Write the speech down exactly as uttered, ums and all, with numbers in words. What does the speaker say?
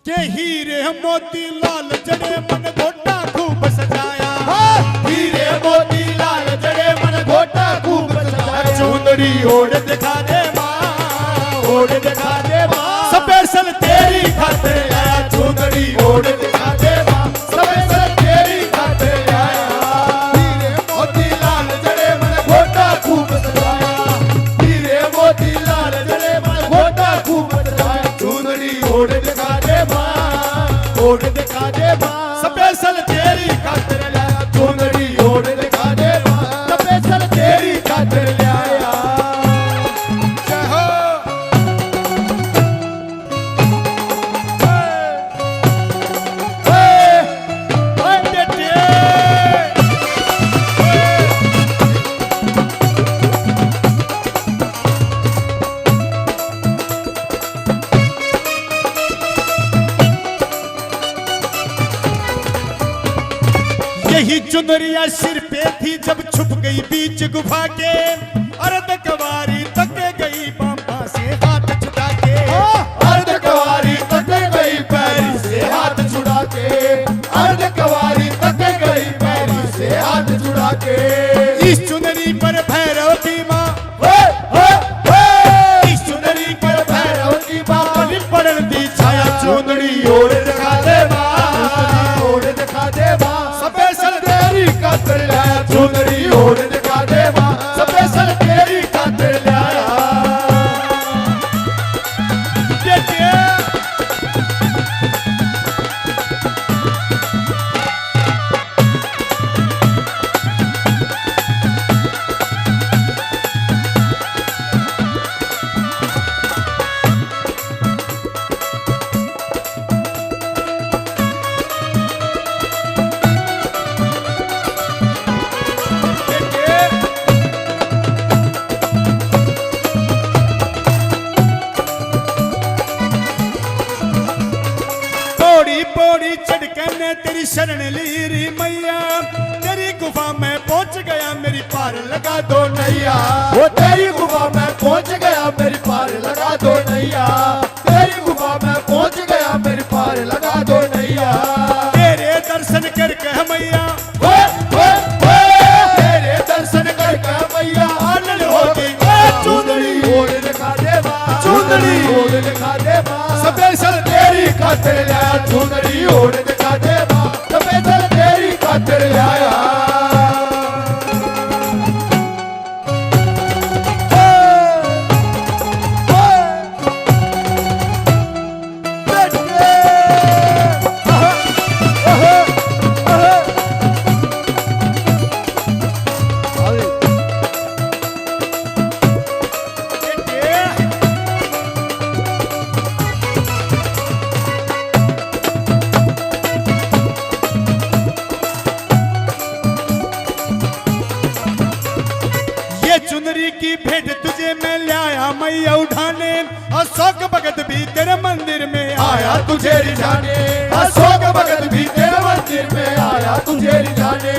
ये हीरे मोती लाल जड़े मन गोटा खूब सजाया। हाँ। हीरे मोती लाल जड़े मन गोटा खूब सजाया। चुंदड़ी ओढ़ दिखा दे माँ, ओढ़ दिखा दे माँ। Special तेरी खातिर आया, चुंदड़ी ओढ़ दिखा दे माँ। Special तेरी खातिर आया। हीरे मोती लाल जड़े मन गोटा खूब सजाया। हीरे मोती लाल जड़े मन गोटा खूब सजाया। चुंदड़ी ओढ़ दिखा दे माँ, ओढ़ दिखा दे माँ। Special तेरी खातिर लाया, चुंदड़ी ओढ़ दिखा दे माँ। Special तेरी खातिर लाया। जय हो। यही चुनरिया सिर पे थी जब छुप गई बीच गुफा के। अर्ध कवारी तक गई बाबा से हाथ छुड़ा के। अर्ध कवारी तक गई पैरी से हाथ छुड़ा के। अर्ध कवारी तक गई पैरी से हाथ छुड़ा के। इस चुनरी पर भैरव की माँ, ओए, ओए, ओए। इस चुनरी पर भैरव की माँ, पड़न दी छाया। चुनरी ओढ़ दिखा दे माँ, ओढ़ दिखा दे माँ। Special तेरी खातिर लाया, चुनरी ओढ़ दिखा दे माँ। Special तेरी खातिर लाया। ये, ये। पौड़ी पौड़ी चढ़ के ने तेरी शरण ली री मैया, तेरी गुफा में पहुंच गया, मेरी पार लगा दो नैया। वो तेरी गुफा में पहुंच गया, मेरी पार लगा दो नैया। तेरी गुफा में पहुंच गया, मेरी पार लगा दो नैया। तेरे दर्शन करके मैया, ओए, ओए, ओए। तेरे दर्शन करके मैया आनंद होगी। ओए, चुंदड़ी ओढ़ दिखा दे माँ, चुंदड़ी ओढ़ दिखा दे माँ। Special तेरी खातिर लाया, चुंदड़ी ओढ़ दिखा दे माँ। Special तेरी खातिर लाया। ये चुनरी की भेंट तुझे मैं लाया मैया उठाने, अशोक भगत भी तेरे मंदिर में आया तुझे रिझाने। अशोक भगत भी तेरे मंदिर में आया तुझे रिझाने।